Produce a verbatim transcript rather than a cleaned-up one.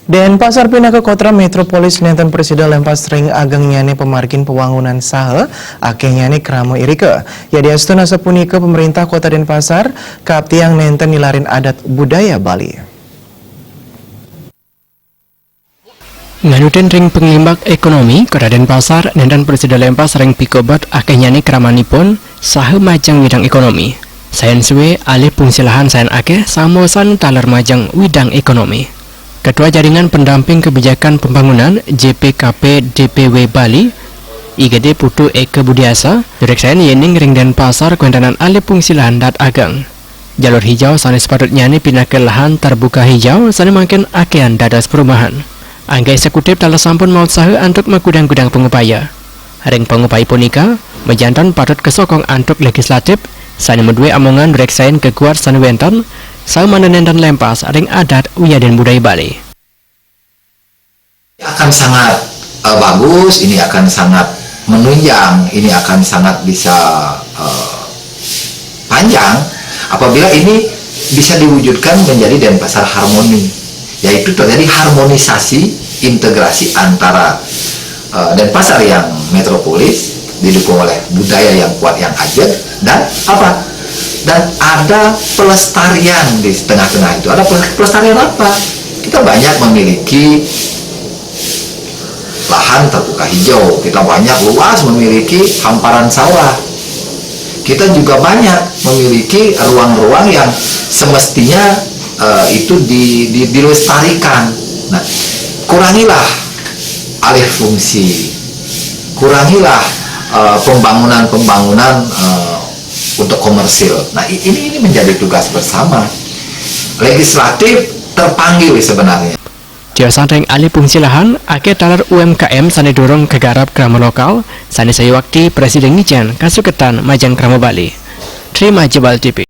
Denpasar pinaka kota metropolis nenten presida lempas ring agengnyane pamargin pawangunan saha akehnyané krama irika. Yadiastun asapunika, pemerintah Kota Denpasar kaaptiang nenten nilarin adat budaya Bali. Nganutin ring panglimbak ekonomi, Kota Denpasar nenten presida lempas ring pikobet akehnyané kramanipun saha majeng widang ekonomi. Sayan suwe alih pungsi lahan sayan akeh samaosan taler majeng widang ekonomi. Ketua Jaringan Pendamping Kebijakan Pembangunan, J P K P D P W Bali, I G D Putu Eka Budiasa, nureksain yening ring Denpasar kawéntenan alih pungsi lahan dahat ageng. Jalur hijau sané sepatutnyané pinaka lahan terbuka hijau sané mangkin akéhan dados perumahan. Angga eksekutif taler sampun mautsaha antuk makudang-kudang pangupaya. Ring pangupaya punika, majanten patut kasokong antuk legislatif sané madué amongan nureksain geguar sané wénten, saha mangda nenten lempas ring adat wiadin budaya Bali. Akan sangat eh, bagus, ini akan sangat menunjang, ini akan sangat bisa eh, panjang apabila ini bisa diwujudkan menjadi Denpasar harmoni, yaitu terjadi harmonisasi, integrasi antara eh, Denpasar yang metropolis didukung oleh budaya yang kuat, yang ajeg, dan apa? Dan ada pelestarian di tengah-tengah itu. Ada pel- pelestarian apa? Kita banyak memiliki lahan terbuka hijau, kita banyak luas memiliki hamparan sawah. Kita juga banyak memiliki ruang-ruang yang semestinya eh, itu di, di, dilestarikan. Nah, kurangilah alih fungsi, kurangilah eh, pembangunan-pembangunan eh, untuk komersil. Nah, i- ini ini menjadi tugas bersama. Legislatif terpanggil sebenarnya. Tiosan ring alih pungsi lahan, akeh taler U M K M sané durung kagarap krama lokal, sané sayuwakti prasida ngicén kasuketan majeng krama Bali. Tri Maja Bali T V.